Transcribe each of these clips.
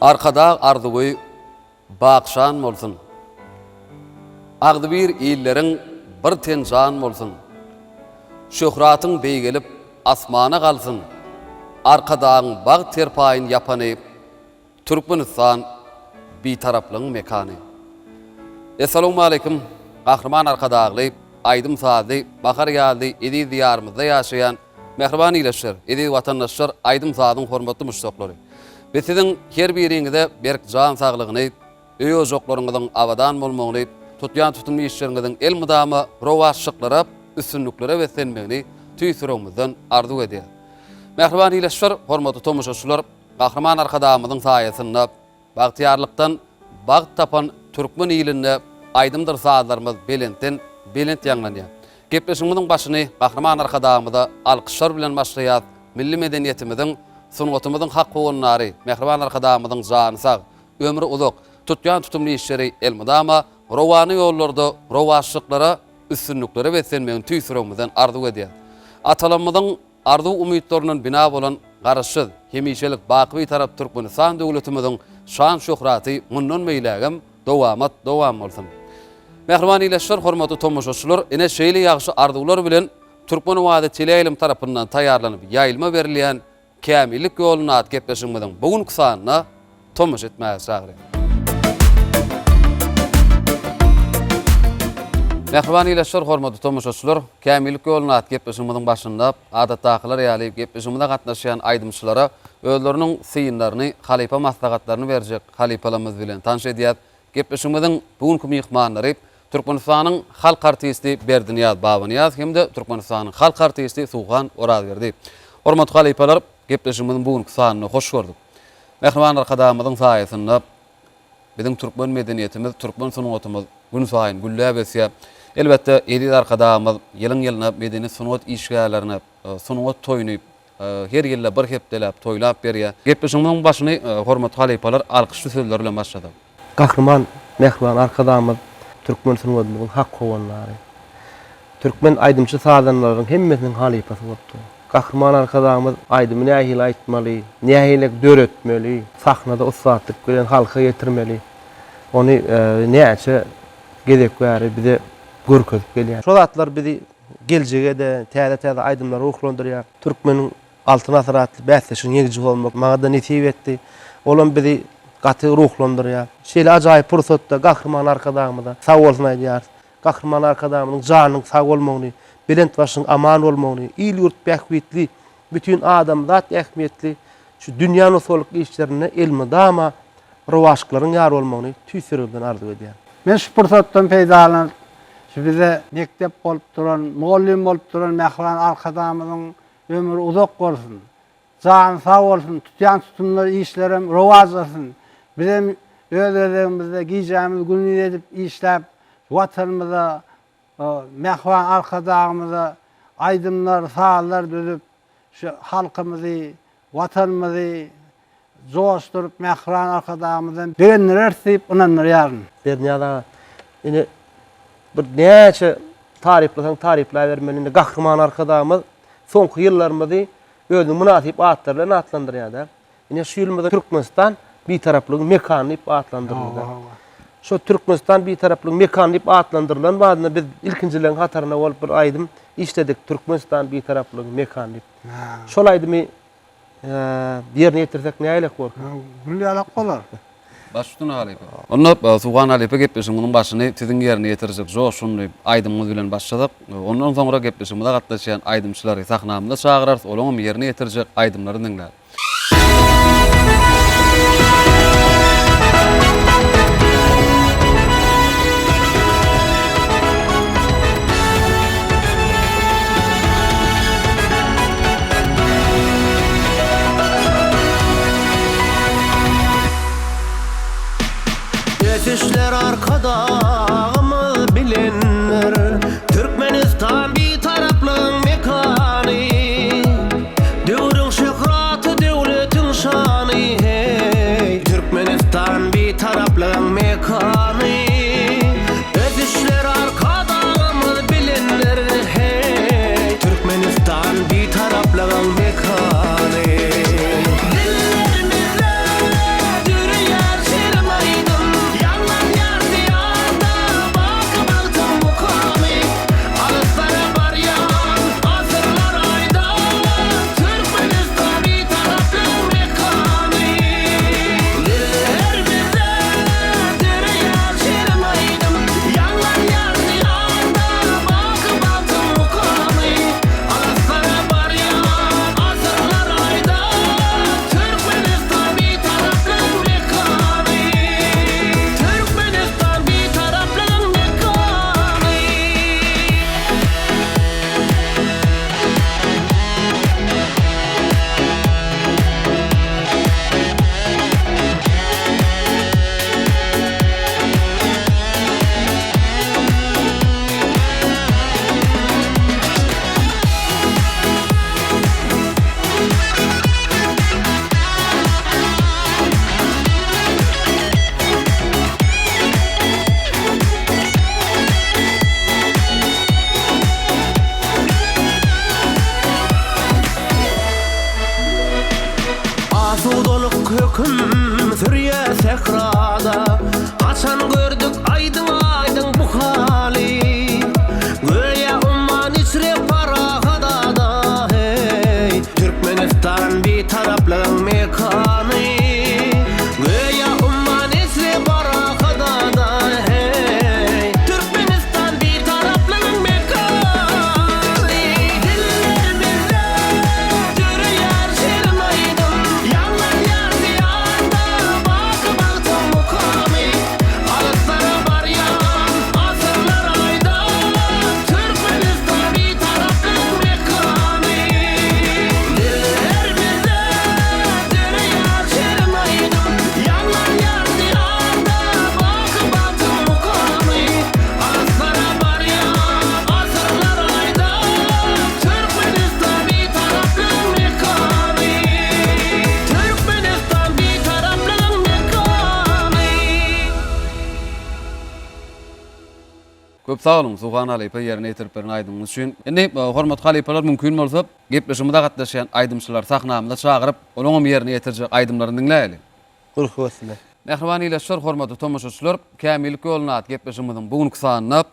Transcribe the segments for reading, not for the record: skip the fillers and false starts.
Arkadag arzuwy baky-şan bolsun! Agzybir illeriň bir ten jan bolsun! Şöhratyň beýgelip asmana galsyn! Arkadagyň bagt serpaýyn ýapany Türkmenistan Bitaraplygyň mekany. Essalawmaleýkim Gahryman Arkadagly, aýdym-sazly, bahar-ýazly eziz Diýarymyzda ýaşaýan mähriban ildeşler, eziz watandaşlar, aýdym-sazyň hormatly muşdaklary! Biz siziň her biriňize berk jan saglygyny, öý-ojaklaryňyzyň abadan bolmagyny, tutýan tutumly işleriňiziň elmydama rowaçlyklara, üstünliklere beslenmegini tüýs ýüregimizden arzuw edýäris. Mähriban ildeşler, hormatly tomaşaçylar, Gahryman Arkadagymyzyň saýasynda bagtyýarlykdan bagt tapan türkmen ilinde aýdymdyr sazlarymyz belentden belent ýaňlanýar. Gepleşigimiziň başyny Gahryman Arkadagymyza alkyşlar bilen başlaýas, milli medeniýetimiziň, sungatymyzyň hak howandary Mähriban Arkadagymyzyň jany sag, ömri uzak, tutýan tutumly işleri elmydama rowana ýollarda rowaçlyklara, üstünliklere beslenmegini tüýs ýüregimizden arzuw edýäs. Atalarymyzyň Arzuw-umytlaryndan bina bolan Garaşsyz, hemişelik baky Bitarap Türkmenistan döwletimiziň şan-şöhraty mundan beýlägem dowamat dowam bolsun! Mähriban ildeşler, hormatly tomaşaçylar, ine şeýle ýagşy arzuwlar bilen Türkmen owazy teleýaýlym tarapyndan taýýarlanyp ýaýlyma berilýän Kämillik ýolunda atly gepleşigimiziň bu günki sanyna tomaşa etmäge çagyrýar. Mähriban ildeşler, hormatly tomaşaçylar, Kämillik ýolunda atly gepleşigimiziň başynda adatdakylar ýaly gepleşigimize gatnaşýan aýdymçylara özleriniň synlaryny, halypa maslahatlaryny berjek halypalarymyz bilen tanyş edýäs. Gepleşigimiziň bu günki myhmanlary Türkmenistanyň halk artisti Berdinyýaz Babanyýaz hem-de Türkmenistanyň halk artisti Suhan Orazberdi. Hormatly halypalar, gepleşigimiziň bu günki sanyny hoş gördük. Mähriban Arkadagymyzyň saýasynda biziň türkmen medeniýetimiz, türkmen sungatymyz günsaýyn gülläp ösýär. Elbetde, eziz Arkadagymyz ýylyň-ýylyna medeniýet-sungat işgärlerine sungat toýuny her ýylda bir hepdeläp toýlap berýär. Gepleşigimiziň başyny hormatly halypalar alkyşly sözler bilen başladyk. Gahryman Mähriban Arkadagymyz türkmen sungatymyzyň hak howandary. Türkmen aýdymçy-sazandalaryň hemmesiniň halypasy bolupdyr. Gahryman Arkadagymyz aýdymy nähili aýtmaly, nähili döretmeli, sahnada ussatlyk bilen halka ýetirmeli, ony näçe gezek bäri bize görkezip gelýär. Şo zatlar bizi geljege-de täze-täze aýdymlara ruhlandyrýar. Türkmeniň Altyn asyr atly bäsleşigiň ýeňijisi bolmak maňa-da nesip etdi. Olam bizi gaty ruhlandyrýar. Şeýle ajaýyp pursatda Gahryman Arkadagymyza sag bolsun aýdýarys. Gahryman Arkadagymyzyň janynyň sag bolmagyny, belent başynyň aman bolmagyny, il-ýurt bähbitli, bütin adamzat ähmiýetli şu dünýä nusgalyk işlerinde elmydama rowaçlyklaryň ýar bolmagyny tüýs ýüregimden arzuw edýän. Men şu pursatdan peýdalanyp, şu bize mekdep bolup duran, mugallym bolup duran mähriban Arkadagymyzyň ömri uzak bolsun, jany sag bolsun, tutýan tutumlary işlerem rowaçlasyn. Bizem öz gezegimizde gijämizi gündiz edip işläp, Watanymyza, mähriban Arkadagymyza aýdymlar, sazlar düzüp, şu halkymyzy, Watanymyzy joşduryp, mähriban Arkadagymyzdan begendireris diýip ynandyrýaryn. Berdinyýaz aga, ine, bir näçe taryplasaň taryplabermeli, indi Gahryman Arkadagymyz soňky ýyllarymyzy özüniň mynasyp atlary bilen atlandyrýar-da. Ine şu ýylymyzda Türkmenistan Bitaraplygyň mekany diýip atlandyryldy. Şo Türkmenistan Bitaraplygyň mekany diýip atlandyrylan badyna biz ilkinjileriň hatarynda bolup bir aýdym işledik, Türkmenistan Bitaraplygyň mekany diýip. Şol aýdymy ýerine ýetirsek nähili bolar? Gül ýalak bolar. Baş üstüne halypa. Onda Suhan halypa gepleşigimiziň başyny siziň ýerine ýetirjek joşgunly aýdymyňyz bilen başlasak, ondan soňra gepleşigimize gatnaşýan aýdymçylary sahnamyza çagyrarys, olaňam ýerine ýetirjek aýdymlaryny diňläris. Ösüşler Arkadagymyz bilendir, Türkmenistan Bitaraplygyň mekany. Döwrüň şöhraty döwlet. Höküm sürýär sährada. Haçan gördük aýdyň-aýdyň bu haly? Göýä umman içre parahat ada, heý! Türkmenistan Bitaraplygyň mekany. Göýä umman içre parahat ada, heý! Türkmenistan Bitaraplygyň mekany. Dillerimizde döreýär şirin aýdym, Ýaňlanýar Diýarda baky bagtyň mukamy. Alyslara barýan asyrlar aýda, Türkmenistan Bitaraplygyň mekany. Dillerimizde döreýär şirin aýdym, Ýaňlanýar Diýarda baky bagtyň mukamy. Alyslara barýan asyrlar aýda, Türkmenistan Bitaraplygyň mekany. Türkmenistan Bitaraplygyň mekany. Köp sag boluň Suhan halypa ýerine ýetirip beren aýdymyňyz üçin. Indi hormatly halypalar mümkin bolsa gepleşigimize gatnaşýan aýdymçylary sahnamyza çagyryp olaňam ýerine ýetirjek aýdymlaryny diňläýeli. Gül höwesine. Mähriban ildeşler hormatly tomaşaçylar Kämillik ýoluna atly gepleşigimiziň bu günki sanynda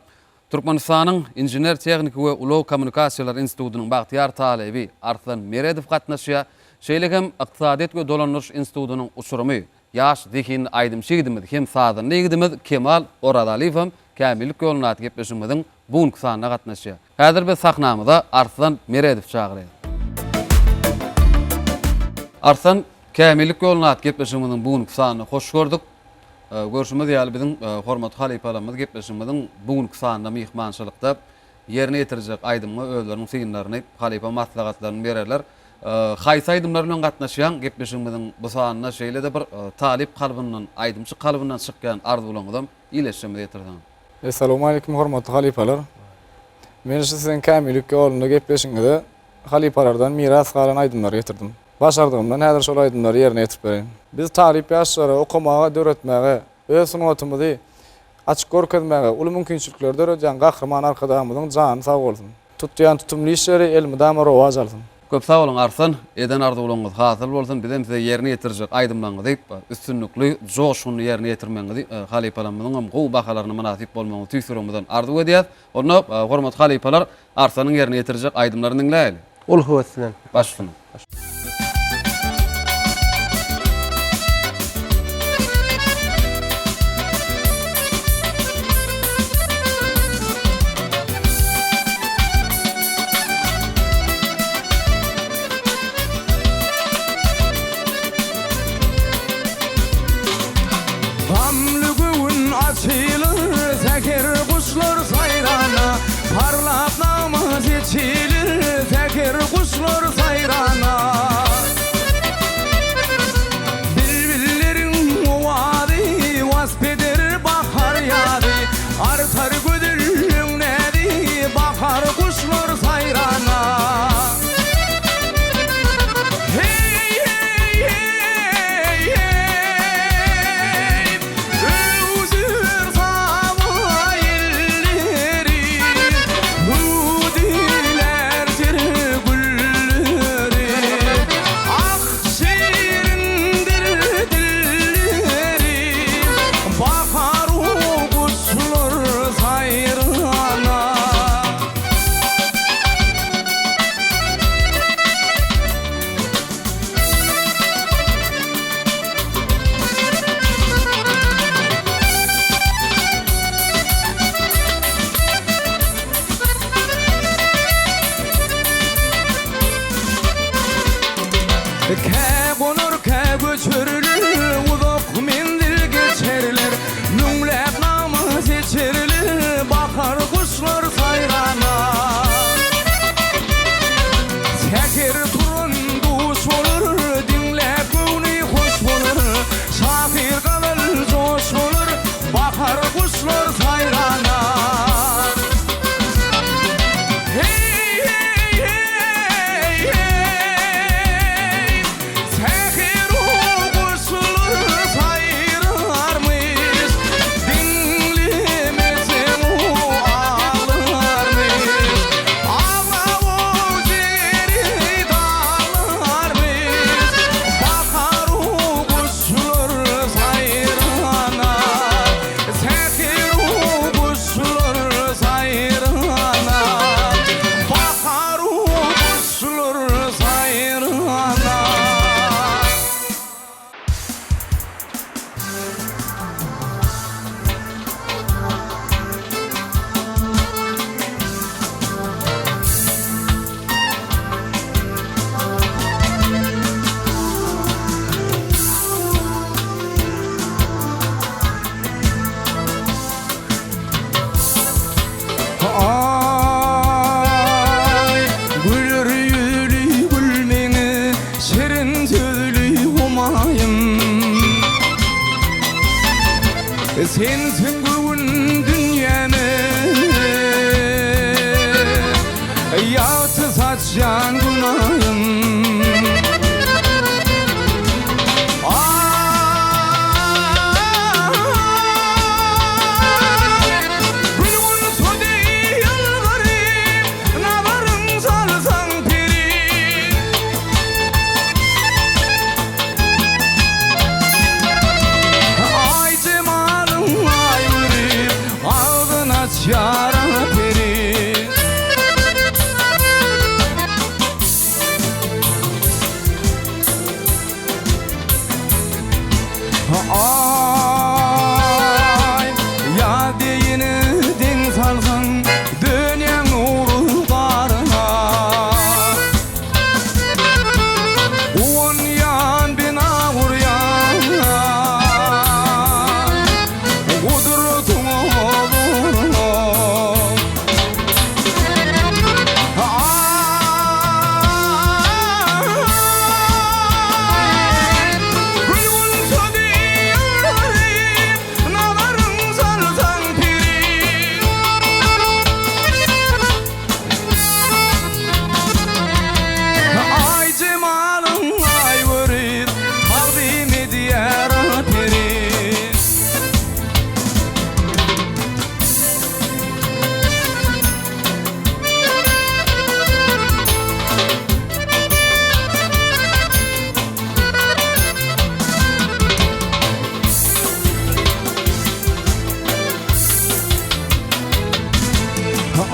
Türkmenistanyň Inžener-tehniki we ulag kommunikasiýalary institutynyň bagtyýar talyby Arslan Meredow gatnaşýar. Şeýle hem Ykdysadyýet we dolandyryş institutynyň uçurymy, ýaş zehinli aýdymçy ýigidimiz hem sazanda ýigidimiz Kemal Orazalyýew hem Kämillik ýolunda atly gepleşigimiziň bu günki sanyna gatnaşýar. Häzir biz sahnamyza Arslan Meredowy çagyrýarys. Arslan, Kämillik ýolunda atly gepleşigimiziň bu günki sanyny hoş gördük. Görşümiz ýaly, biziň hormatly halypalarymyz gepleşigimiziň bu günki sanynda myhmançylykda ýerine ýetirjek aýdymyňa özleriniň synlaryny, halypa maslahatlaryny bererler. Haýsy aýdymlar bilen gatnaşýaň gepleşigimiziň bu sanynda şeýle-de bir talyp kalbyndan, aýdymçy kalbyndan çykýan arzuwlaryňyzam ildeşlerimize ýetirseňiz. Essalawmaleýkim hormatly halypalar. Men şu siziň kämillik ýolunda gepleşigiňize halypalardan miras galan aýdymlary getirdim. Başardygymdan häzir şol aýdymlary ýerine ýetirip bereýin. Biz talyp ýaşlara okamaga, döretmäge, öz sungatymyzy açyk görkezmäge uly mümkinçilikleri döredýän Gahryman Arkadagymyzyň jany sag bolsun! Tutýan tutumly işleri elmydama rowaç alsyn! Köp sag boluň Arslan, eden arzuwlaryňyz hasyl bolsun, bizem size ýerine ýetirjek aýdymlaryňyzy üstünlikli, joşgunly ýerine ýetirmegiňizi, halypalarymyzyňam gowy bahalaryna mynasyp bolmagyňyzy tüýs ýüregimizden arzuw edýäs. Onda hormatly halypalar Arslanyň ýerine ýetirjek aýdymlaryny diňläýeli. Uly höwes bilen. Baş üstüne. Gamly göwün açylyr, säher guşlar saýrana, Parlap nagma seçilir, säher guşlar saýrana. Bilbilleriň owazy wasp eder bahar ýazy, Artar gözelligiň näzi, bahar guşlar saýrana. Heý, heý, heý, heý, Öwsür saba ýelleri, Hüwdülär ter gülleri, Ah, şirindir dilleri, Bahar guşlar saýrana. Kä gonar, kä göçerler, Uzak menzil geçerler, Müňläp nagma seçerler, Bahar guşlar saýrana. Säher turan duş bolar, Diňläp göwni hoş bolar, Şahyr galar joş bolar, Bahar guşlar saýrana. Heý, heý, heý, heý! Sensiň göwün dünýäme Ýagty saçýan Gün Aýym. Aý, ýaz deýin deň salsaň, Dönýäň nurly garyna. Guwanýan bina gurýan, Gudratyňa zoruna.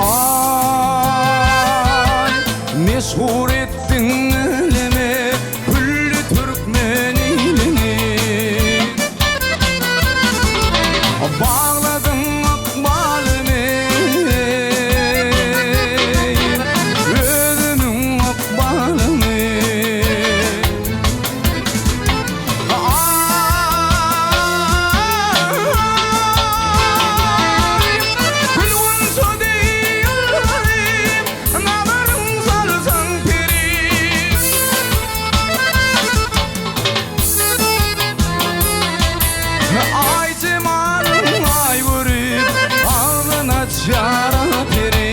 Aý, meşhur etdiň äleme, Külli türkmen ilini. Bagladyň ykbalymy, Özümiň ykbalymy. Aý, gül gunça deý ýylgyryp, Nazaryň salsaň peri. Aý jemalyň aý görüp, Agzyn açýar peri.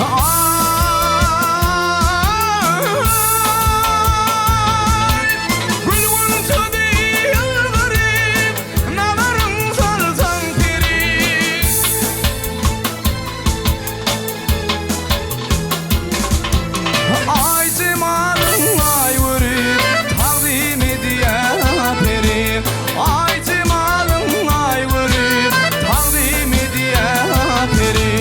Aý, gül gunça deý ýylgyryp, Nazaryň salsaň peri. Aý jemalyň aý görüp, Tagzym edýär peri. Aý jemalyň aý görüp, Tagzym edýär peri.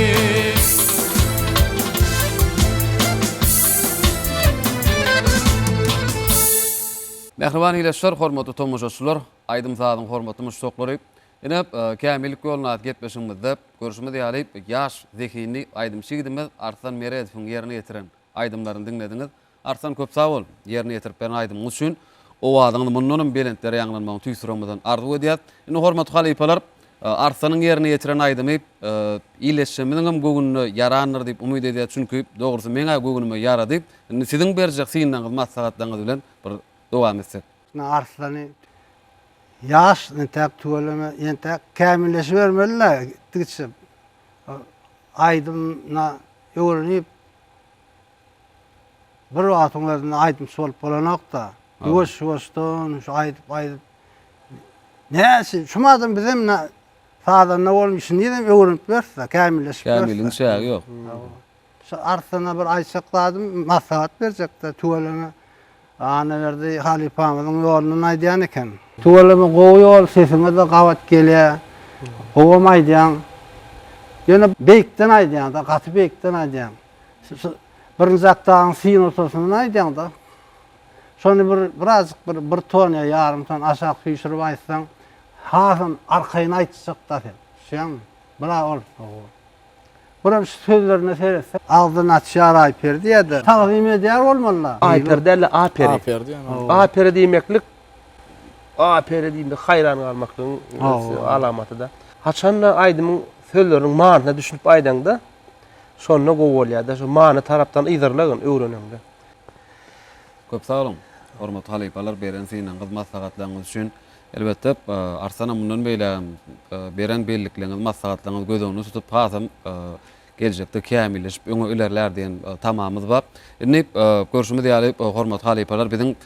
Mähriban ildeşler, hormatly tomaşaçylar, aýdym-sazyň hormatly muşdaklary! Ine, Kämillik ýoluna atly gepleşigimizde görşümiz ýaly, ýaş, zehinli aýdymçy ýigidimiz Arslan Meredowyň ýerine ýetiren aýdymlaryny diňlediňiz. Arslan köp sag bol, ýerine ýetirip beren aýdymyňyz üçin. Owazyňyz mundanam belentlere ýaňlanmagyny tüýs ýüregimizden arzuw edýäs. Indi hormatly halypalar, Arslanyň ýerine ýetiren aýdymy ildeşlerimiziňem göwnüne ýarandyr diýip umyt edýäs. Çünki, dogrusy, meň-ä göwnüme ýarady. Indi siziň berjek synlaryňyz, maslahatlaryňyz bilen bir dowam etsek. Arslany Ýaş entäk tüweleme entäk kämilleşibermeli-dä gitdigiçe. Aýdymyna öwrenip bir wagtyň özünde aýdymçy bolup bolanok-da. Ýuwaş-ýuwaşdan şu aýdyp-aýdyp näçe şu madam bizem sazanda bolup şindizem öwrenip ýörüs-de, kämilleşip ýörüs. Kämilligiň çägi ýok. Şu Arslana bir aýtjak zadym, maslahat berjek-de tüweleme Annaberdi halypamyzyň ýolundan aýdýan eken. Tüweleme gowy ýol sesiňe-de gabat gelýä. Gowam aýdýaň. Ýöne beýikden aýdýaň-da, gaty beýikden aýdýaň. Şu birinji oktawyň si notasyndan aýdýaň-da. Şony bir birazjyk bir bir ton ýa ýarym ton aşak süýşürip aýtsaň, hasam arkaýyn aýtjak-da sen. Düşýäňmi? Biraz ol. Buram şu sözlerine seretse. Agzyn açýar Aýperi diýýär-de. Tagzym edýär bolmaly-la. Aýperi däl-de Aperi. Aperi diýen. Aperi diýmeklik. Aperi diýende haýran galmaklygyň alamaty-da. Haçanda aýdymyň sözleriniň manysyna düşünip aýdaňda, şonda gowy bolýar-da. Şo many tarapdan yzarlagyn öwreneňde. Köp sag boluň, hormatly halypalar, beren synagyňyz, maslahatlaryňyz üçin. Elbetde, Arslanam mundan beýlägem beren bellikleriňizi, maslahatlaryňyzy göz öňünde tutup, hasam geljekde kämilleşip öňe ilerlär diýen tamamyz bar. Indi görşümiz ýaly, hormatly halypalar, biziň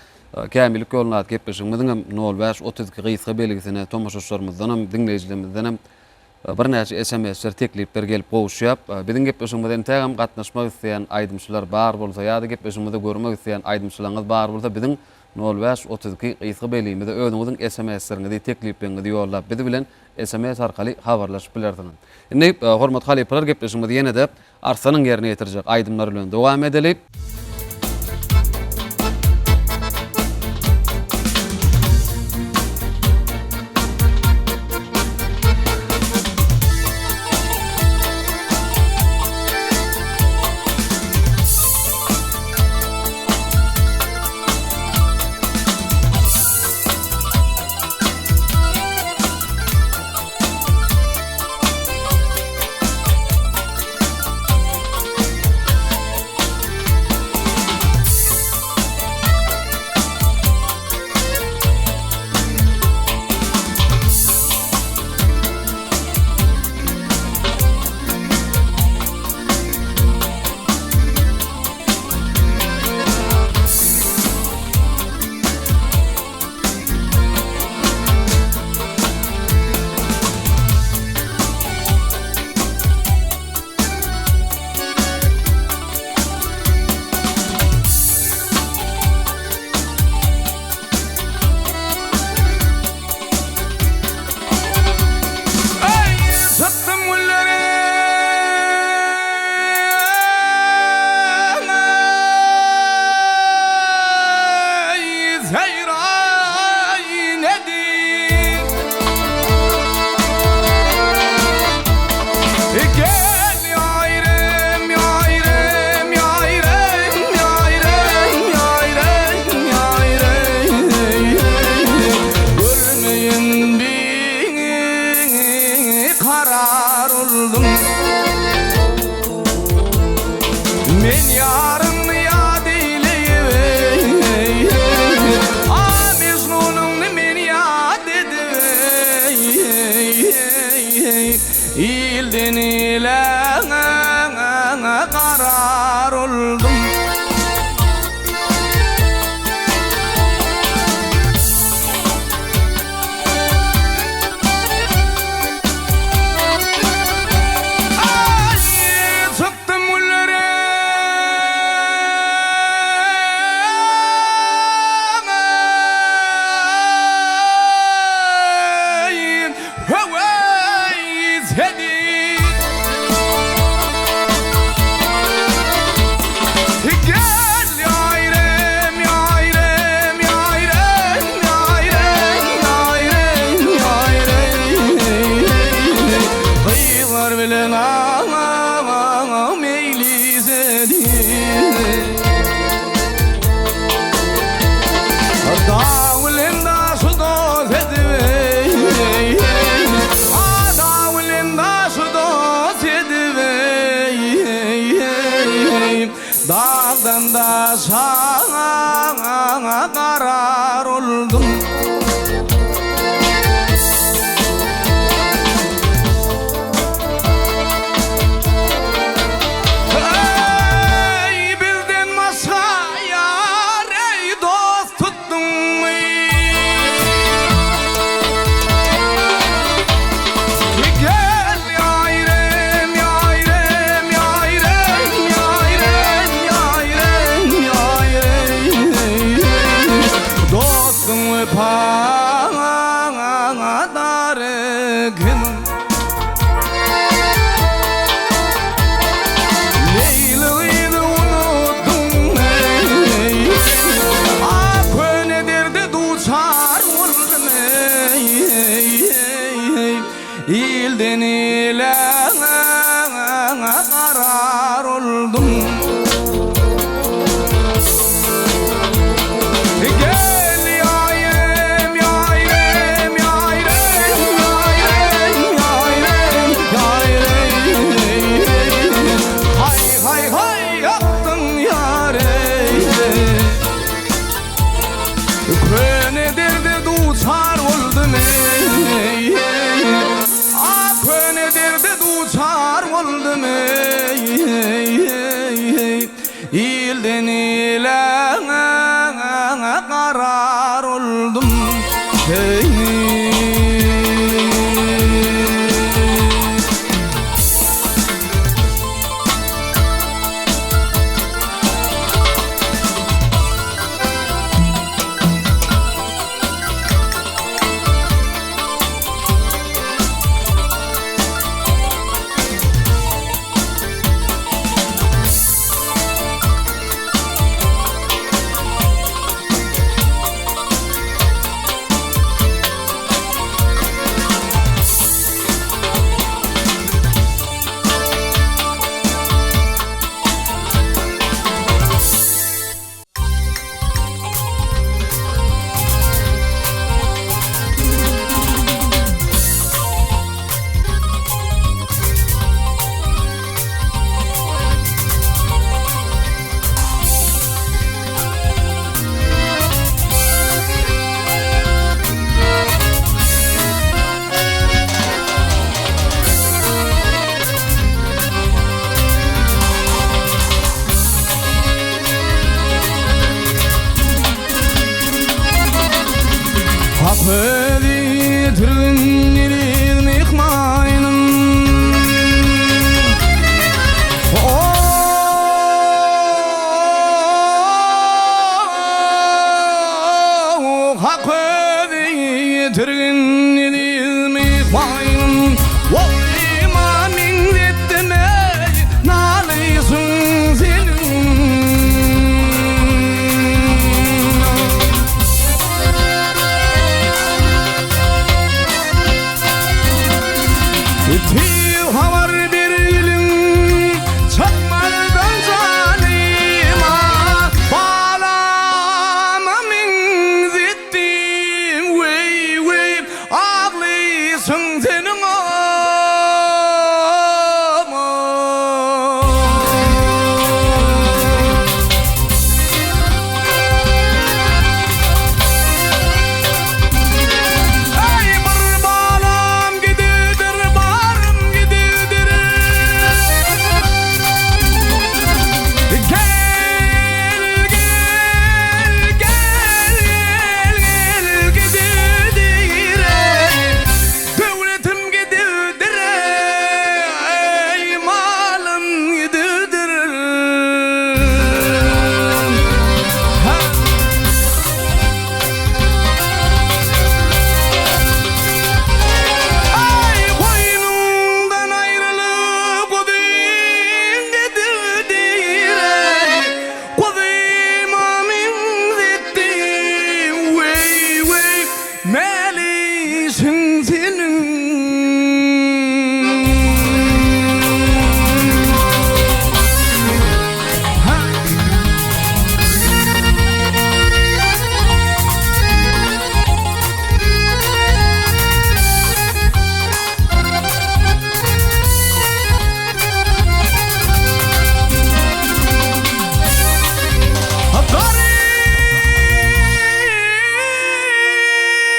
Kämillik ýolunda atly gepleşigimiziň hem nol bäş, 32 gysga belgisine tomaşaçylarymyzdan hem, diňleýjilerimizden hem birnäçe SMS-ler, teklipler gelip gowuşýar. Biziň gepleşigimize entägem gatnaşmak isleýän aýdymçylar bar bolsa ýa-da gepleşigimizde görmek isleýän aýdymçylaryňyz bar bolsa biziň nol bäş, 32 gysga belgimize özüňiziň SMS-leriňizi, teklipleriňizi ýollap, biz bilen sms arkaly habarlaşyp bilersiňiz. Indi, hormatly halypalar, gepleşigimizi ýene-de Arslanyň ýerine ýetirjek aýdymlary bilen dowam edeli. Men ýaryňny ýat eýleýip eý, A Mejnunyňny men ýat edip eý, Ilden ile garar oldum. Aý, çykdym güllere. Höweý seni. Gel ýaýrym, ýaýrym, ýaýrym, ýaýrym, ýaýrym, ýaýrym. Gyzlar bilen meýlis edip. Dag bilen daşy dost edip, Dag bilen daşy dost edip, Dagdan daşa garar oldum. Eý, bizden başga ýar, eý, dost tutduňmy? Gel, ýaýrym, ýaýrym, ýaýrym, ýaýrym, ýaýrym, ýaýrym. Hak özi ýetirgin eziz myhmanyň. Oh, Hak özi ýetirgin eziz myhmanyň. Oglyma meňzetdim eý, nalyşyň seniň. Tiz habar bergiliň, çykmazdan janyma, Balama meňzetdim, weý-weý, aglyşyň seniň Eý bir balam gididir barym gididir Gel gel gel gel gididir ey Döwletim gididir ey malym gididir Aý, goýnuňdan aýrylyp guzyň gidipdir-eý, Guzyma meňzetdim, weý-weý, Mälisin seniň.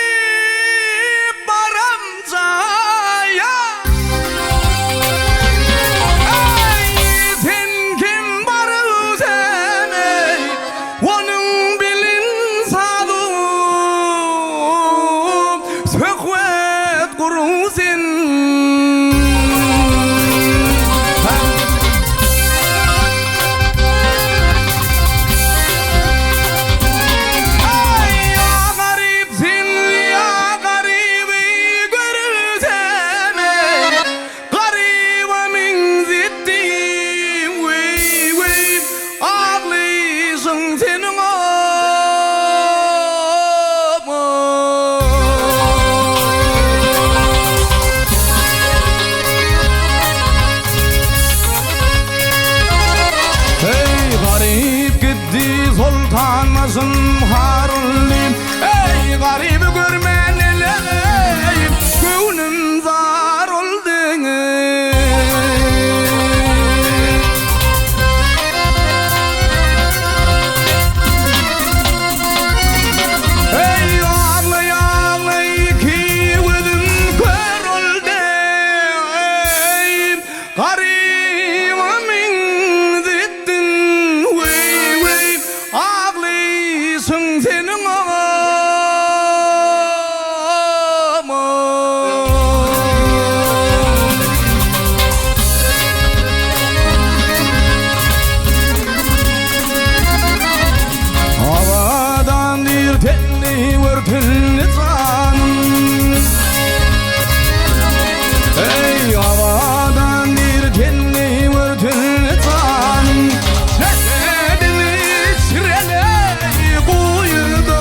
Garyp baram jaýa. Eý, sen kim baryp sen eý, Onuň bilin salyp, Söhbet gurup sen. Eý, ýa garyp sen, ýa garyby görürsem eý, Garyba meňzetdim, weý-weý, Aglyşyň seniň Eý, garyp gitdi soltan başym har oldy, Eý, garyby görmän eleý, göwnüm zar oldy. Eý, aglaý-aglaý iki gözüm kör oldy, Eý, Garyba meňzetdiň, weý-weý, Aglyşyň seniň Abadan diýr tenli örtünli janym. Eý, abadan diýr tenli örtünli janym. Jesedini çireleý guýdy.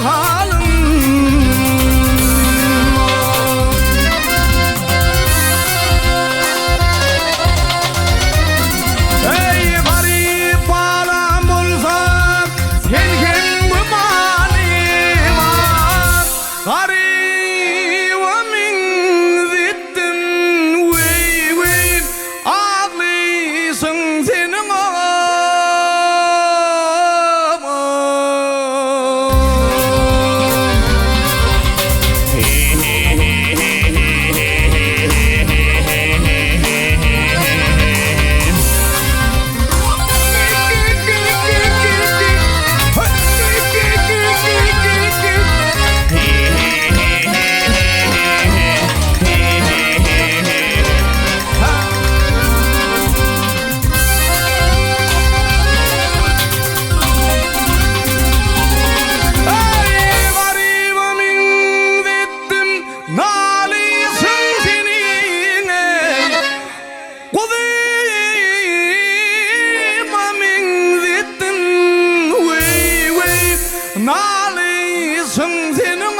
Nalyşyň seniň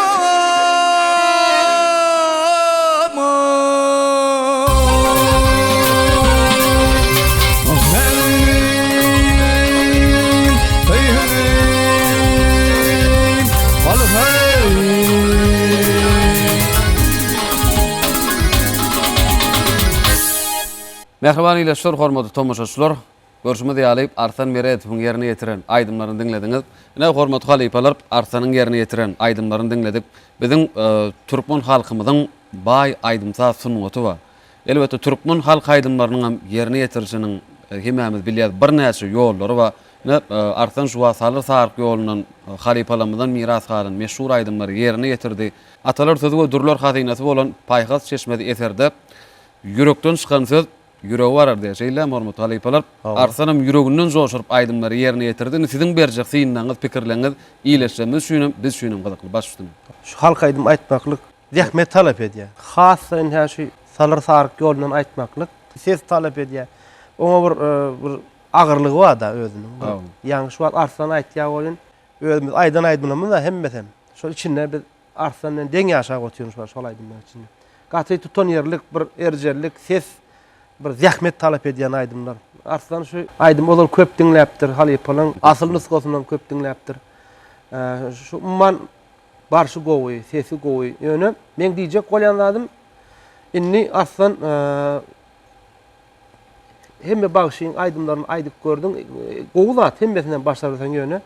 Mähriban ildeşler, hormatly tomaşaçylar! Görşümiz ýaly, Arslan Meredowyň ýerine ýetiren aýdymlaryny diňlediňiz. Ine, hormatly halypalar, Arslanyň ýerine ýetiren aýdymlaryny diňledik. Biziň türkmen halkymyzyň baý aýdym-saz sungaty bar. Elbetde, türkmen halk aýdymlarynyň hem ýerine ýetirilişiniň hemmämiz bilýäris, birnäçe ýollary bar. Ine, Arslan şu wagt Salyr Saryk ýolundan halypalarymyzdan miras galan meşhur aýdymlary ýerine ýetirdi. Atalar sözi we dürler hazynasy bolan Paýhas çeşmesi eserde ýürekden çykan söz Ýürege barar diýýär. Şeýle dälmi hormatly halypalar? Arslanam ýüreginden joşuryp aýdymlary ýerine ýetirdi. Indi siziň berjek synlaryňyz, pikirleriňiz ildeşlerimiz üçinem, biz üçinem gyzykly. Baş üstüne. Şu halk aýdym aýtmaklyk zähmet talap edýär. Has-da indi şu Salyr Saryk ýolundan aýtmaklyk ses talap edýär. Oňa bir bir agyrlygy bar-da özüniň. Ýaňy şu wagt Arslan aýtýar welin, özümiz aýdan aýdymlarymyz-da hemmesem. Şol içinde biz Arslan bilen deň ýaşap otyryn şu şol aýdymlaryň içinde. Gaty tutanýerlik, bir erjellik, ses, bir zähmet talap edýän aýdymlar. Arslan şu aýdymy ozal köp diňläpdir, halypalaryň asyl nusgasyndan köp diňläpdir. Şu umuman barşy gowy, sesi gowy. Ýöne meň diýjek bolýan zadym indi Arslan Hemme bagşyň aýdymlaryny aýdyp gördüň. Gowy zat hemmesinden başarsaň ýöne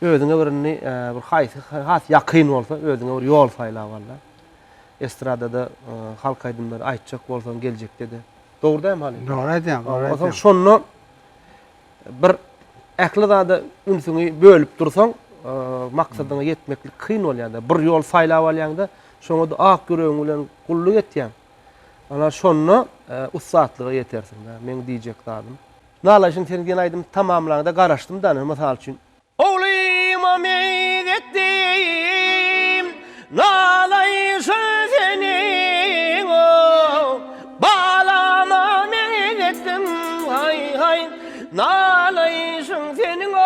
özüňe bir indi bir haýsy has ýakyn bolsa özüňe bir ýol saýlap al-da. Estradada halk aýdymlary aýtjak bolsaň geljekde-de. Dogry dälmi halypa? Dogry aýdýaň, dogry aýdýaň. Onsoň şonda bir ähli zada ünsüňi bölüp dursaň maksadyňa ýetmeklik kyn bolýar-da. Bir ýol saýlap alýaň-da, şoňa-da ak ýüregiň bilen gulluk etýäň. Ana şonda ussatlyga ýetersiň-dä, meň diýjek zadym. Nalaýşyň seni diýen aýdymy tamamlaňda garaşdym da, mysal üçin. Oglyma meýzetdim nalaýşyň seniň o, Balama meýzetdim haý-haý nalaýşyň seniň o.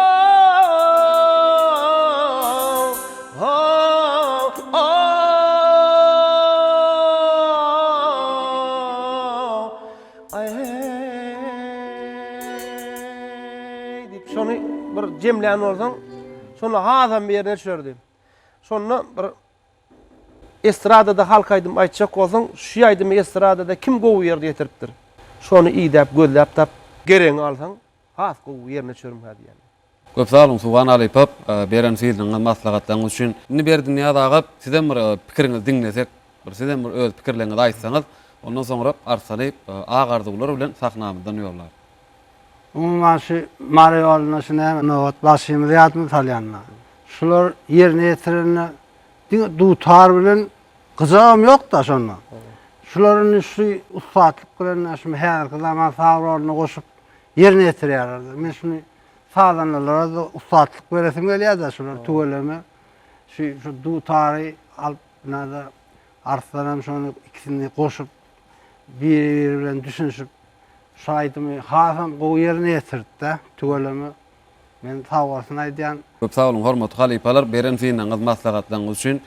Diýip, şony bir jemlän bolsaň, şonda hasam ýerine düşerdi. Şonda bir estradada halk aýdym aýtjak bolsaň, şu aýdymy estradada kim gowy ýerde ýetiripdir? Şony idäp, gözläp tap, geregiňi alsaň, has gowy ýerine düşermikä diýýän. Köp sag boluň Suhan halypa beren syzlygyňyz maslahatlaryňyz üçin. Indi Berdinyýaz aga sizem bir pikiriňizi diňlesek, bir sizem bir öz pikirleriňizi aýtsaňyz, ondan soňra Arsaly ak arzuwlar bilen sahnamyzdan ýollar. Umuman şu Mary ýolunda şu näme Nobat bagşymyzy ýadyma salýanda. Şular ýerine ýetirende diňe dutar bilen gyjagam ýokda şonda. Şular indi şu ussatlyk bilen şu häzirki zaman saz guralyna goşup ýerine ýetirýärler. Men şuny Sazandalara-da ussatlyk beresim gelýär-de, şular tüweleme şu şu dutary alyp nada Arslanam şony ikisini goşup biri-biri bilen düşünişip şu aýdymy hasam gowy ýerine ýetirdi-de, tüweleme. Men sag bolsun aýdýan. Köp sag boluň hormatly halypalar beren synagyňyz maslahatlaryňyz üçin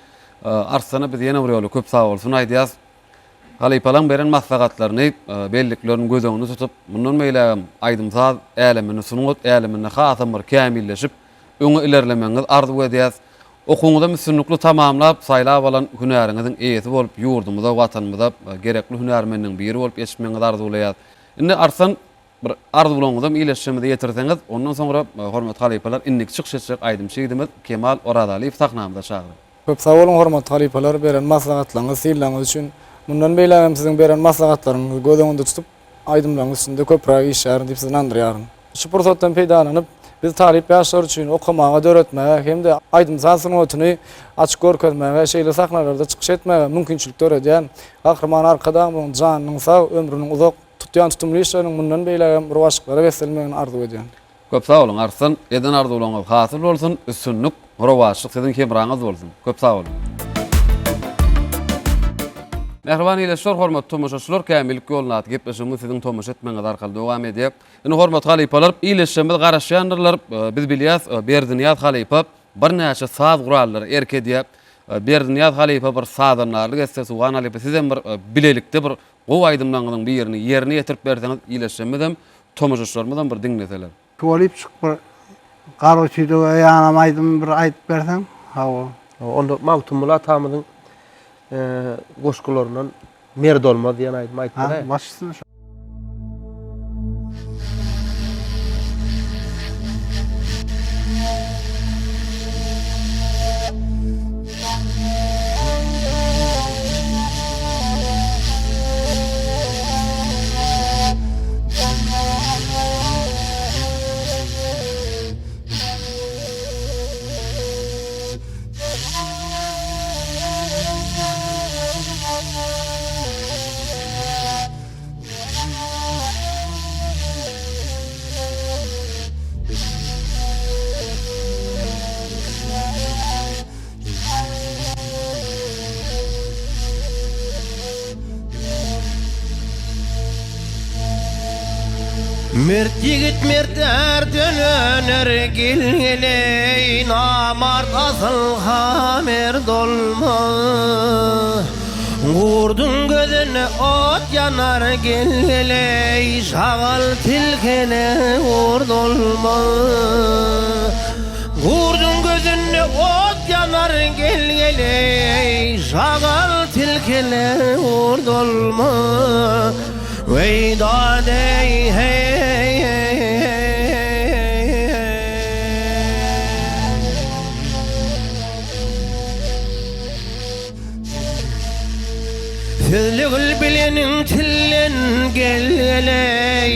Arslana biz ýene bir ýola köp sag bolsun aýdýas. Halypalaň beren maslahatlaryny, belliklerini göz öňünde tutup, mundan beýlägem aýdym-saz äleminde, sungat äleminde hasam bir kämilleşip, öňe ilerlemegiňizi arzuw edýäs. Okuwyňyzam üstünlikli tamamlap, saýlap alan hünäriňiziň eýesi bolup, ýurdumyza, Watanymyza gerekli hünärmenligiň biri bolup ýetişmegiňizi arzuwlaýas. Indi Arslan, Bir arzuwlaryňyzam ildeşlerimize ýetirseňiz, ondan soňra hormatly halypalar indiki çykyş etjek aýdymçy ýigidimiz Kemal Orazalyýewi sahnamyza çagyraly. Köp sag boluň hormatly halypalar beren maslahatlaryňyz sylagyňyz üçin. Mundan beýläk hem siziň beren maslahatlaryňyzy göz öňünde tutup aýdymlaryň üstünde köpräk işlärin diýip sizi ynandyrýaryn. Şu pursatdan peýdalanyp biz talyp ýaşlar üçin okamaga döretmäge hem-de aýdym-saz sungatyny açyp görkezmäge şeýle sahnalarda çykyş etmäge mümkinçilik döredýän Gahryman Arkadagymyzyň janynyň sag ömrüniň uzak Tutýan tutumly işleriniň mundan beýlägem rowaçlyklara beslenmegini arzuw edýän. Köp sag boluň Arslan, eden arzuwlaryňyz hasyl bolsun, üstünlik, rowaçlyk siziň hemraňyz bolsun. Köp sag boluň. Mähriban ildeşler, hormatly tomaşaçylar, Kämillik ýolunda atly gepleşigimiz siziň tomaşa etmegiňiz arkaly dowam edýär. Indi hormatly halypalar, ildeşlerimiz garaşýandyrlar. Biz bilýäs, Berdinyýaz halypa. birnäçe saz gurallary erk edýär. Berdinyýaz halypa bir sazandarlyk etse, Suhan halypa sizem bir bilelikde bir gowy aýdymlaryňyzyň birini ýerine ýetirip berseňiz ildeşlerimizem, tomaşaçylarymyzam bir diňleseler. Tüwelipjik bir Garoçide we ýanam aýdym bir aýdyp berseň. Hawa. Onda Magtymguly atamyzyň goşgularyndan Merd olmaz diýen aýdymy aýdyp beräý. Ha, baş üstüne. Mert ýigit mert ärden öner gel-geleý, Namart asyl-ha mert olmaz. Gurduň gözünde ot ýanar gel-geleý, Şagal tilkene gurt olmaz. Gurduň gözünde ot ýanar gel-geleý, Şagal tilkene gurt olmaz. Weý dad-eý heý-heý. Sözlegil bileniň tilden gel-geleý,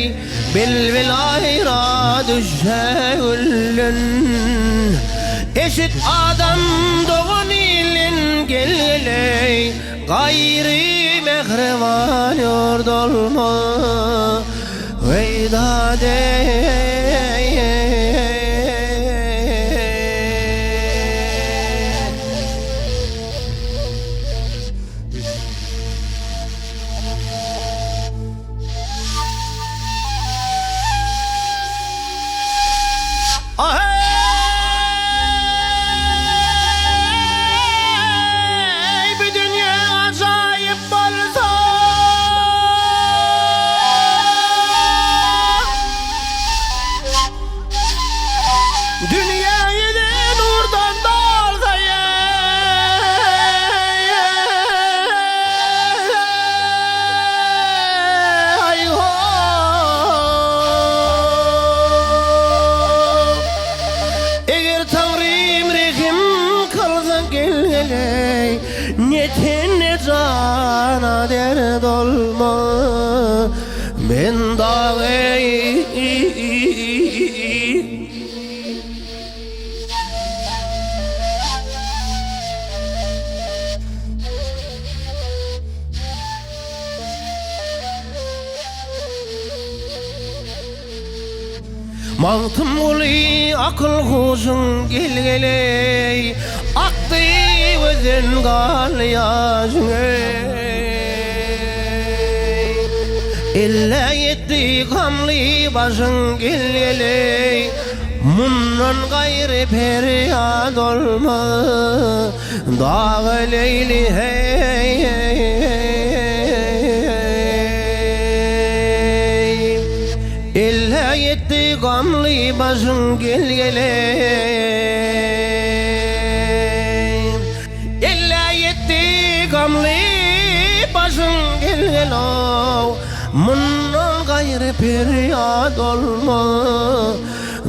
Bilbil aýra düşse gülden. Eşit adam dogan ilden gel-geleý, Gaýry mähriban ýurt olmaz. Weý dad-eý. Aheý, bu dünýe ajaýyp bolsa. Dünýä ýüzi nurdan dolsa Aý-ho! Eger Taňrym rehim kylsa gel-geleý, Ne ten, ne jana dert olmaz. Men dagy. Magtymguly akyl-huşuň gel-geleý, Akdy gözden gal ýaşyň eý. Ellä ýetdi gamly başyň gel-geleý, Mundan gaýry perýat olmaz. Dagy Leýli heý. Ellä ýetdi gamly başyň gel-geleý. Ellä ýetdi gamly başyň gel-gel-ow. Mundan gaýry perýat olmaz.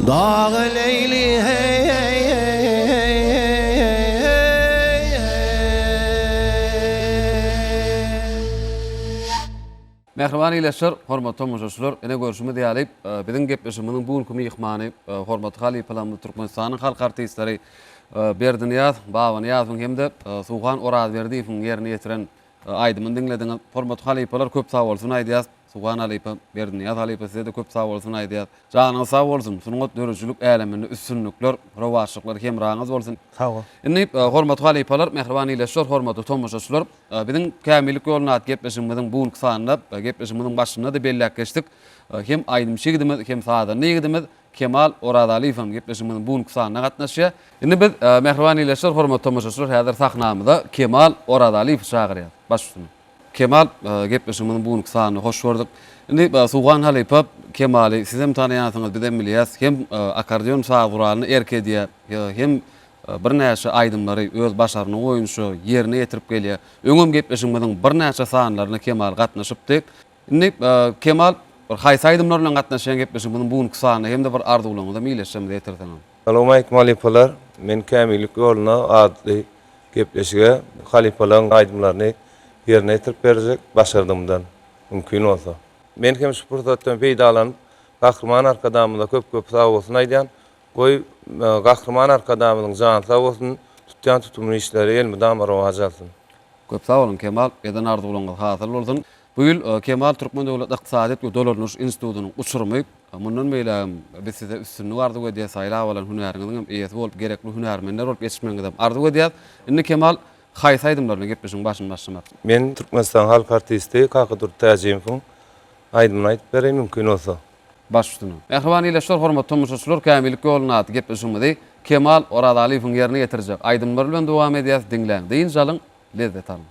Dagy Leýli heý. Mähriban ildeşler, hormatly tomaşaçylar, ine görşümiz ýaly, biziň gepleşigimiziň bu günki myhmany, hormatly halypalarymyz, Türkmenistanyň halk artistleri Berdinyýaz Babanyýazowyň hem-de Suhan Orazberdiýewiň ýerine ýetiren aýdymyny diňlediňiz. Hormatly halypalar, köp sagbolsun aýdýas. Suhan halypa, Berdinyýaz halypa size-de köp sag bolsun aýdýas. Janyňyz sag bolsun, sungat döredijilik äleminde üstünlikler, rowaçlyklar hemraňyz bolsun. Sag bol. Indi hormatly halypalar, mähriban ildeşler, hormatly tomaşaçylar, biziň Kämillik ýolunda atly gepleşigimiziň bu günki sanynda, gepleşigimiziň başynda-da belläp geçdik, hem aýdymçy ýigidimiz, hem sazanda ýigidimiz Kemal Orazalyýew hem gepleşigimiziň bu günki sanyna gatnaşýar. Indi biz, mähriban ildeşler, hormatly tomaşaçylar, häzir sahnamyza Kemal Orazalyýewi çagyrýarys. Baş üstüne. Kemal, gepleşigimiziň bu günki sanyny hoş gördük. Indi Suhan halypa Kemaly sizem tanaýansyňyz, bizem bilýäs. Hem akkordeon saz guralyna erk edýär, hem birnäçe aýdymlary öz başarnygy boýunça ýerine ýetirip gelýär. Öňem gepleşigimiziň birnäçe sanlaryna Kemal gatnaşypdy. Indi Kemal, bir haýsy aýdymlar bilen gatnaşýan gepleşigimiziň bu günki sanyna hem-de bir arzuwlaryňyzam ildeşlerimize ýetirseňiz. Salowmaleýkim halypalar! Men Kämillik ýoluna atly gepleşige halypalaryň aýdymlaryny ýerine ýetirip berjek, başardygymdan, mümkin bolsa. Men hem şu pursatdan peýdalanyp, Gahryman Arkadagymyza köp-köp sagbolsun aýdýan. Goý, Gahryman Arkadagymyzyň jany sag bolsun, tutýan tutumly işleri elmydama rowaç alsyn. Köp sag boluň Kemal, eden arzuwlaryňyz hasyl bolsun. Bu ýyl Kemal Türkmen döwlet ykdysadyýet we dolandyryş institutynyň uçurymy. Mundan beýlägem biz size üstünlik arzuw edýäs, saýlap alan hünäriňiziň hem eýesi bolup, gerekli hünärmenler bolup ýetişmegiňizem arzuw edýäs. Indi Kemal, haýsy aýdymlar bilen gepleşigiň başyny başlamak? Men Türkmenistanyň halk artisti Kakadurdy Täjimowyň aýdymyny aýdyp bereýin mümkin bolsa. Baş üstüne. Mähriban ildeşler, hormatly tomaşaçylar, Kämillik ýolunda atly gepleşigimizi Kemal Orazalyýewiň ýerine ýetirjek aýdymlary bilen dowam edýäs. Diňläň, dynç alyň, lezzet alyň.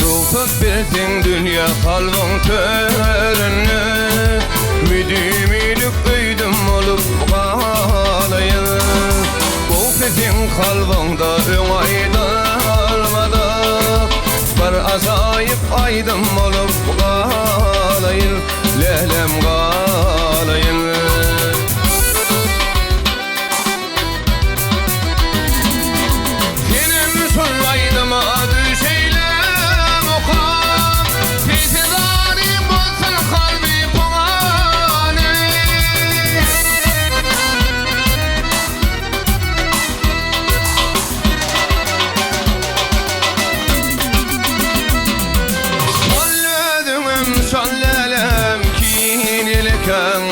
Rugsat berseň dünýä kalbyň töründe Müdimilik öýdüm bolup galaýyn Gowsy seň kalbyňda öň aýdylmadyk Bir ajaýyp aýdym bolup galaýyn Lälem galaýyn. Senem şol aýdyma düşeýle mukam Sesi zalim bolsun kalby pany. Şol özüňem şol älem kinelikäň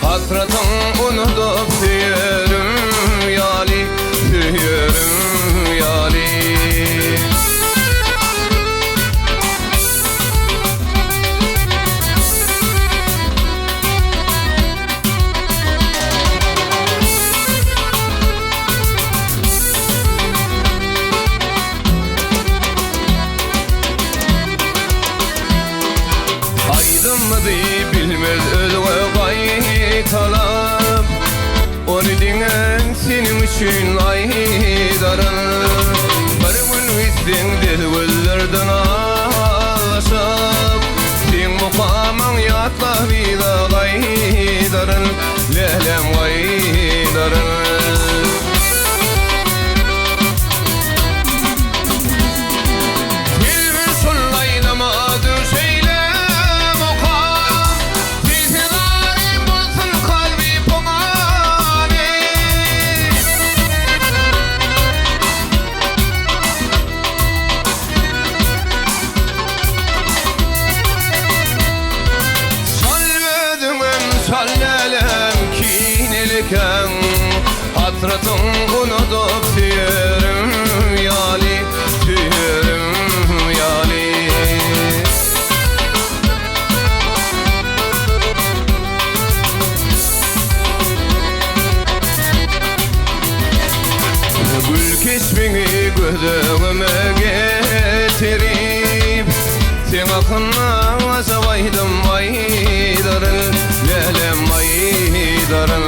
Hasratyň unudyp söýerim ýaly, söýerim ýaly. Aýdymyzy bilmez özge gaýtalap, Ony diňe seniň üçin aýdaryn. Bir gün gitseň del gözlerden azaşyp, Seň mukamyň ýatlap yza gaýdaryn, Läläm gaýdaryn. Bilbil şul aýdyma düşeýle mukam, Sesi zaryn bolsun kalby pygany. Şol özüňem şol älem kinelikäň, Hasratyň unudyp söýerim ýaly, söýerim ýaly. Gül keşbiňi göz öňüme getirip, Seň hakynda ajap aýdym aýdaryn, Lälem aýdaryn.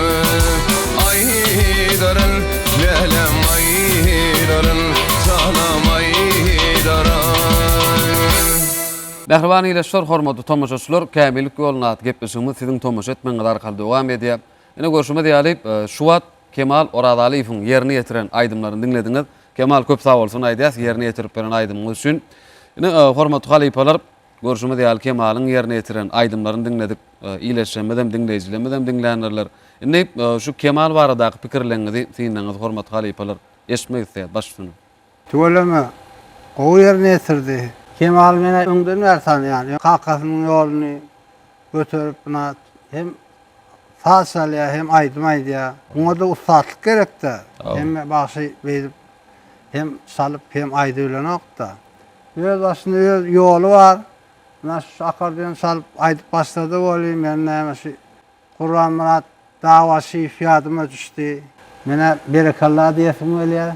Aýdaryn, lälem aýdaryn, janam aýdaryn. Mähriban ildeşler, hormatly tomaşaçylar, Kämillik ýolunda atly gepleşigimiz siziň tomaşa etmegiňiz arkaly dowam edýär. Ine görşümiz ýaly, şu wagt Kemal Orazalyýewiň ýerine ýetiren aýdymlaryny diňlediňiz. Kemal köp sag bolsun aýdýas ýerine ýetirip beren aýdymyňyz üçin. Ine hormatly halypalar görşümiz ýaly Kemalyň ýerine ýetiren aýdymlaryny diňledik. Ileşemizem diňleýjilemizem diňländirler. Indi şu Kemal baradaky pikirleňizi synlaňyzy hormatly halypalar eşitmek isleýäs baş üstüne. Tüweleme, gowy ýerine ýetirdi. Kemaly men öňden bäri tanaýan. Kakasynyň ýoluny göterip muna hem saz çalýar, hem aýdym aýdýar. Muňa-da ussatlyk gerek-dä. Hemme bagşy beýdip hem çalyp, hem aýdybilenok-da. Öz başyna öz ýoly bar. Muna şu akkordeon çalyp aýdyp başlady weli, men näme şu Gurbanmyrat Dagbaşyýew ýadyma düşdi. Menä berekella diýesim gelýär.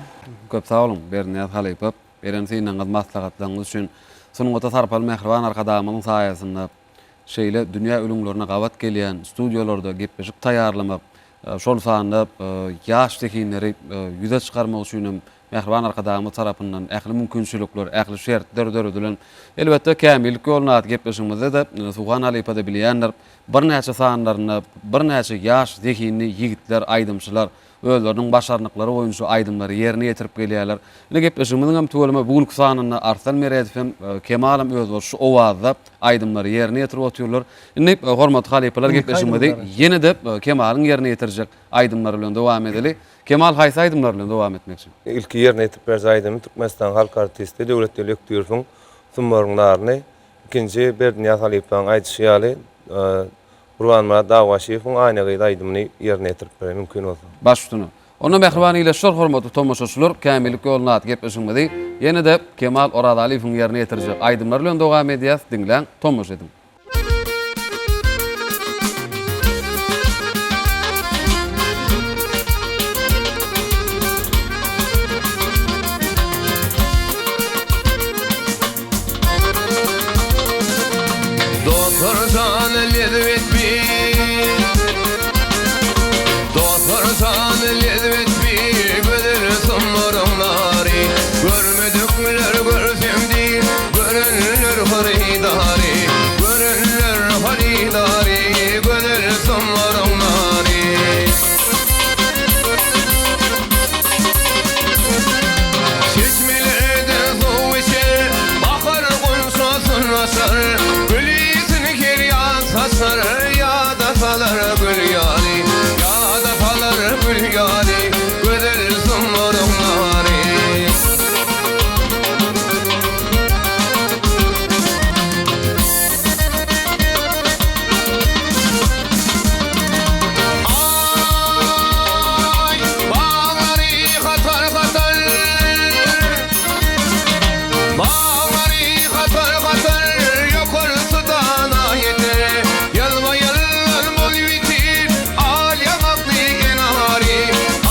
Köp sag boluň, Berdinyýaz halypa, beren synagyňyz, maslahatlaryňyz üçin. Sungata sarpaly mähriban Arkadagymyzyň saýasynda şeýle dünýä ülňülerine gabat gelýän studiýalarda gepleşik taýýarlamak, şol sanda ýaş zehinleri ýüze çykarmak üçin hem mähriban Arkadagymyz tarapyndan ähli mümkinçilikler, ähli şertler döredilen. Elbetde, Kämillik ýolunda atly gepleşigimizde-de Suhan halypa-da bilýändir, birnäçe sanlarynda birnäçe ýaş zehinli ýigitler, aýdymçylar özleriniň başarnyklary boýunça aýdymlary ýerine ýetirip gelýärler. Ine, gepleşigimiziň hem tüweleme bu günki sanynda Arslan Meredow hem, Kemal hem özboluşly owazda aýdymlary ýerine ýetirip otyrlar. Indi, hormatly halypalar, gepleşigimizi ýene-de Kemalyň ýerine ýetirjek aýdymlary bilen dowam edeli. Kemal haýsy aýdymlar bilen dowam etmekçi? Ilki ýerine ýetirip berjek aýdymym Türkmenistanyň halk artisti Döwletgeldi Ökdirowyň Sumbaryň naryny, ikinji Berdinyýaz halypaň aýdyşy ýaly Gurbanmyrat Dagbaşyýewiň Aýna gyz aýdymyny ýerine ýetirip bereýin mümkin bolsa. Baş üstüne. Onda mähriban ildeşler, hormatly tomaşaçylar, Kämillik ýolunda atly gepleşigimizi ýene-de Kemal Orazalyýewiň ýerine ýetirjek aýdymlary bilen dowam edýäs, diňläň, tomaşa ediň. Dostlar jany lezzet bir Dostlar jany lezzet bir Gözel sumbaryň nary Görmedikler görsem diýr Görenler hyrydary Görenler hyrydary Gözel sumbaryň nary. Çeşmelerden suw içer, Bahar gunçasyn açar, Gül ysyn her ýan saçar, Ýada salar gül ýaly, Ýada salar gül ýaly, Gözel sumbaryň nary. Aý, baglary hatar-hatar, Baglary hatar-hatar, Ýokarsy dana ýeter. Ýylba-ýyldan boý bitir, Al ýaňakly enary,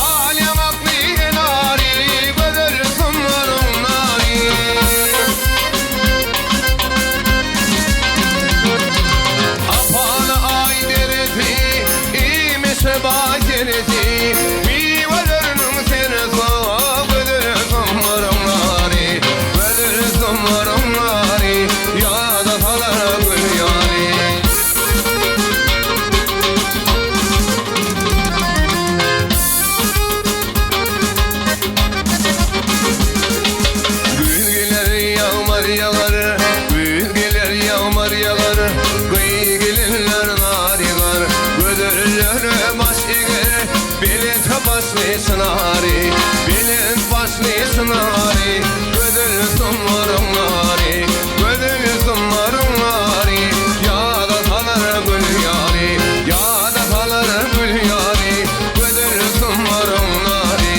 Al ýaňakly enary, Gözel sumbaryň nary. Apaly aý deresi, Imişe baý seresi, Miweleriniň seresi, Gözel sumbaryň nary, Gözel sumbaryň nary, Ýada salar gül ýaly. Güýz geler, ýagmyr ýagar, Güýz geler, ýagmyr ýagar, Gyz gelinler nar ýygar, Gözellere baş eger, Belent başly çynary, Belent başly çynary, Gözel sumbaryň nary, Gözel sumbaryň nary, Ýada salar gül ýaly, Ýada salar gül ýaly, Gözel sumbaryň nary.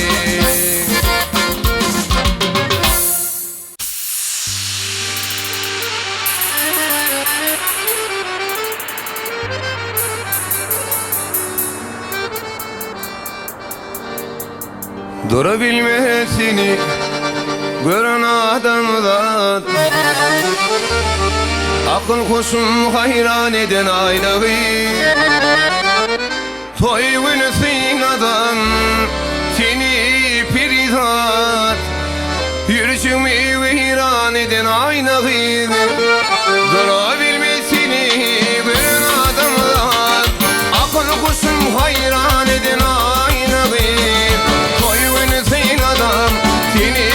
Durabilmez seni gören adamzat Akyl huşum haýran eden aýnagy Toý güni synadan seni perizat Ýürejigimi weýran eden aýna gyz Durabilmez seni gören adamzat Akyl-huşum haýran eden aýna gyz Toý güni synadan seni.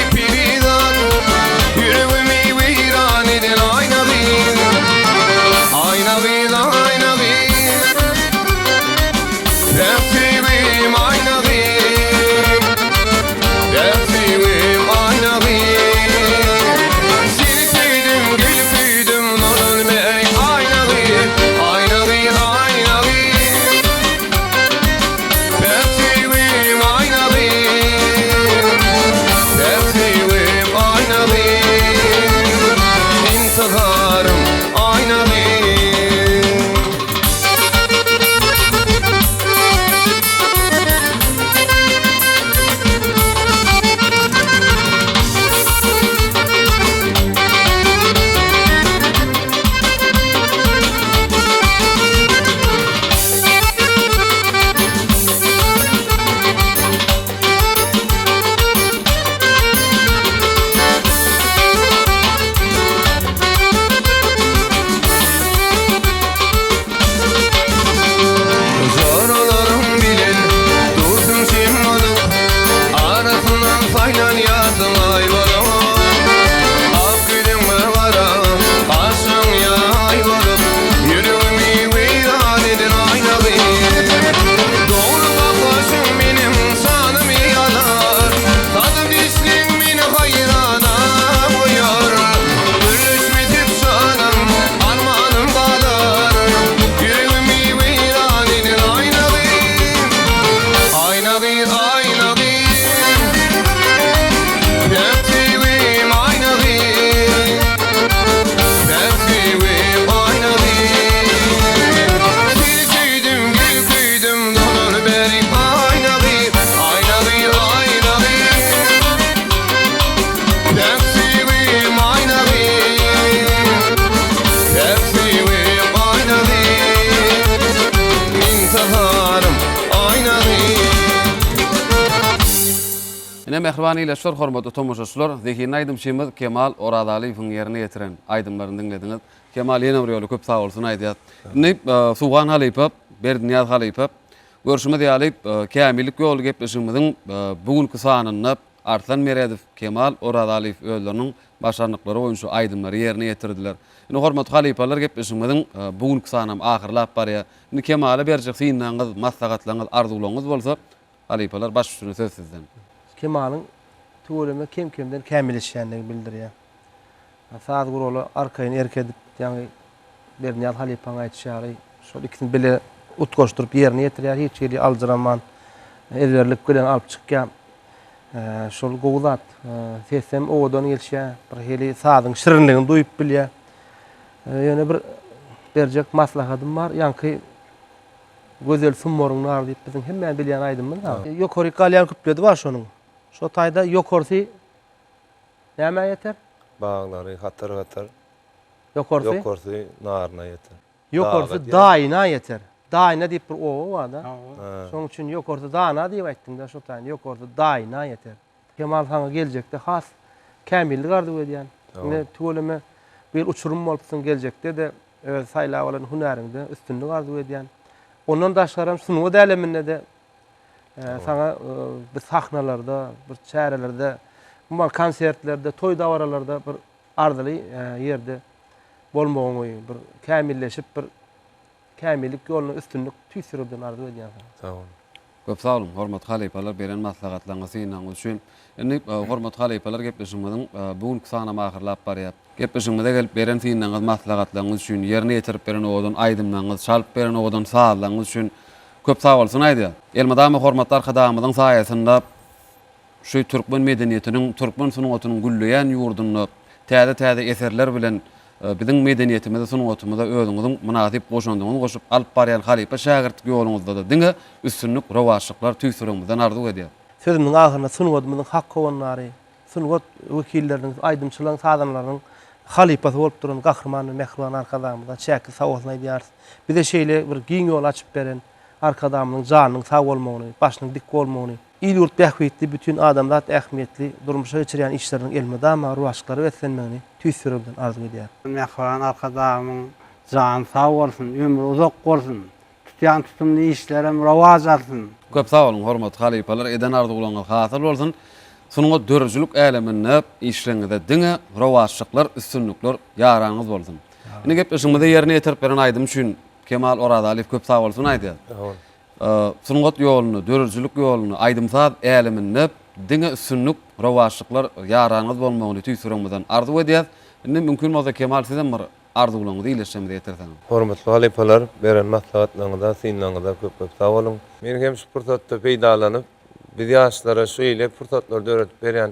Intizarym aýnaly. Ine mähriban ildeşler, hormatly tomaşaçylar, zehinli aýdymçymyz Kemal Orazalyýewiň ýerine ýetiren aýdymlaryny diňlediňiz. Kemal ýene bir ýola köp sag bolsun aýdýas. Indi Suhan halypa, Berdinyýaz halypa, görşümiz ýaly Kämillik ýoly gepleşigimiziň bu günki sanynda Arslan Meredow, Kemal Orazalyýew özleriniň başarnyklary boýunça aýdymlary ýerine ýetirdiler. Indi hormatly halypalar gepleşigimiziň bu günki sanam ahyrlap barýar. Indi Kemala berjek synlaryňyz, maslahatlaryňyz, arzuwlaryňyz bolsa, halypalar baş üstüne söz sizden. Kemalyň tüweleme kem-kemden kämilleşýändigi bildirýär. Saz gurala arkaýyn erk edip, ýaňy Berdinyýaz halypaň aýdyşy ýaly, şol ikisini bile utgaşdyryp ýerine ýetirýär, hiç hili aljyraman, ezberlik bilen alyp çykýar. Şol gowy zat. Sesem owadan gelişýär, bir hili sazyň şirinligini duýup bilýär. Ýöne bir berjek maslahatym bar, ýaňky Gözel Sumbaryň nary diýip biziň hemmämiz bilýän aýdymymyz bar. Ýokaryk galýan küpledi bar şonuň. Şo taýda ýokarsy Nämä ýeter? Baglary hatar-hatar. Ýokarsy? Ýokarsy naryna ýeter. Ýokarsy daýyna ýeter. Daýyna diýip bir oba bar-da. Şonuň üçin ýokarsy dana diýip aýtdyň-da şo taýyny. Ýokarsy daýyna ýeter. Kemal saňa geljekde has kämillik arzuw edýän. Ine tüweleme bu ýyl uçurym bolupsyň geljekde-de öz saýlap alan hünäriňde üstünlik arzuw edýän. Ondan daşgaram sungat äleminde-de Saňa bir sahnalarda, bir çärelerde, umuman konsertlerde, toý dabaralarda bir arzyly ýerde bolmagyňy, bir kämilleşip, bir kämillik ýolunda üstünlik tüýs ýürekden arzuw edýän saňa. Sag boluň. Köp sag boluň, hormatly halypalar, beren maslahatlaryňyz, synagyňyz üçin. Indi, hormatly halypalar, gepleşigimiziň bu günki sanam ahyrlap barýar. Gepleşigimize gelip beren synlaryňyz, maslahatlaryňyz üçin, ýerine ýetirip beren owadan aýdymlaryňyz, çalyp beren owadan sazlaryňyz üçin köp sagbolsun aýdýas. Elmydama hormatly Arkadagymyzyň saýasynda şu türkmen medeniýetiniň, türkmen sungatynyň gülleýän ýurdunda täze-täze eserler bilen biziň medeniýetimize, sungatymyza özüňiziň mynasyp goşandyňyzy goşup alyp barýan halypa-şägirtlik ýoluňyzda-da diňe üstünlik, rowaçlyklar tüýs ýüregimizden arzuw edýäs. Sözümiziň ahyrynda sungatymyzyň hak howandary, sungat wekilleriniň, aýdymçylaryň, sazandalaryň halypasy bolup duran Gahryman we mähriban Arkadagymyza çäksiz sagbolsun aýdýarys. Bize şeýle bir giň ýol açyp beren Arkadagymyzyň janynyň sag bolmagyny, başynyň dik bolmagyny, il-ýurt bähbitli, bütin adamzat ähmiýetli durmuşa geçirýän işleriniň elmydama rowaçlyklara beslenmegini tüýs ýüregimden arzuw edýärin. Mähriban Arkadagymyň jany sag bolsun, ömri uzak bolsun! Tutýan tutumly işlerem rowaç alsyn. Köp sag boluň hormatly halypalar eden arzuwlaryňyz hasyl bolsun. Sungat döredijilik äleminde işleriňizde diňe rowaçlyklar üstünlikler ýaranyňyz bolsun. Indi gepleşigimizi ýerine ýetirip beren aýdym üçin Kemal Orazalyýew köp sag bolsun aýdýas. Sungat ýolunda döredijilik ýolunda aýdym-saz äleminde diňe üstünlik rowaçlyklar ýaranyňyz bolmagyny tüýs ýüregimizden arzuw edýäs. Indi mümkin bolsa Kemal sizem bir Arzuwlaryňyzy ildeşlerimize ýetirseňiz. Hormatly halypalar, beren maslahatlaryňyza, synlaryňyza köp köp sag boluň. Men hem şu pursatda peýdalanyp, biz ýaşlara şeýle pursatlary döredip berýän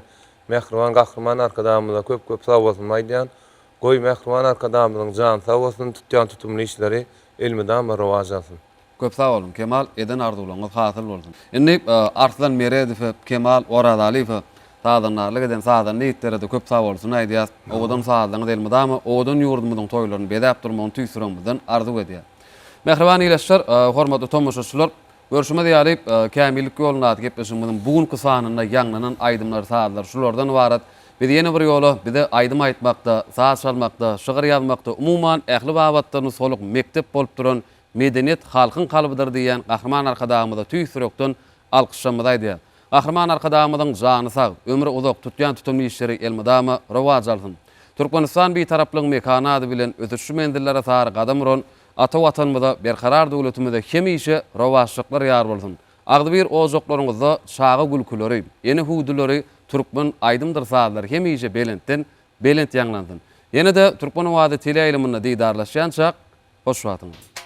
mähriban Gahryman Arkadagymyza köp köp sagbolsunymy aýdýan. Goý, mähriban Arkadagymyzyň jany sag bolsun, tutýan tutumly işleri elmydama rowaç alsyn. Köp sag boluň Kemal eden arzuwlaryňyz hasyl bolsun. Indi Arslan Meredowa, Kemal Orazalyýewe sazandarlyk eden sazanda ýigitlerede köp sag bolsun aýdýas. Owadan sazlaryňyz elmydama owadan ýurdumyzyň toýlaryny bezäp durmagyny tüýs ýüregimizden arzuw edýäs. Mähriban ildeşler, hormatly tomaşaçylar, görşümiz ýaly Kämillik ýolundaky gepleşigimiziň bu günki sanynda ýaňlanan aýdymlar, sazlar şulardan ybarat. Biz ýene bir ýola bize aýdym aýtmakda, saz çalmakda, şygyr ýazmakda, umuman ähli babatda nusgalyk mekdep bolup duran Medeniýet halkyň kalbydyr diýýän Gahryman Arkadagymyza tüýs ýürekden alkyşlarymyzy aýdýarys. Gahryman Arkadagymyzyň jany sag, ömri uzak, tutýan tutumly işleri elmydama rowaç alsyn. Türkmenistan Bitaraplygyň mekany ady bilen ösüşli menzillere sary gadam uran ata Watanymyza, Berkarar döwletimize hemişe rowaçlyklar ýar bolsun! Agzybir ojaklaryňyzda çaga gülküleri, ene hüwdüleri, türkmen aýdymdyr sazlary hemişe belentden belent ýaňlansyn! Ýene-de Türkmen owazy teleýaýlymynda didarlaşýançak, Hoş wagtyňyz.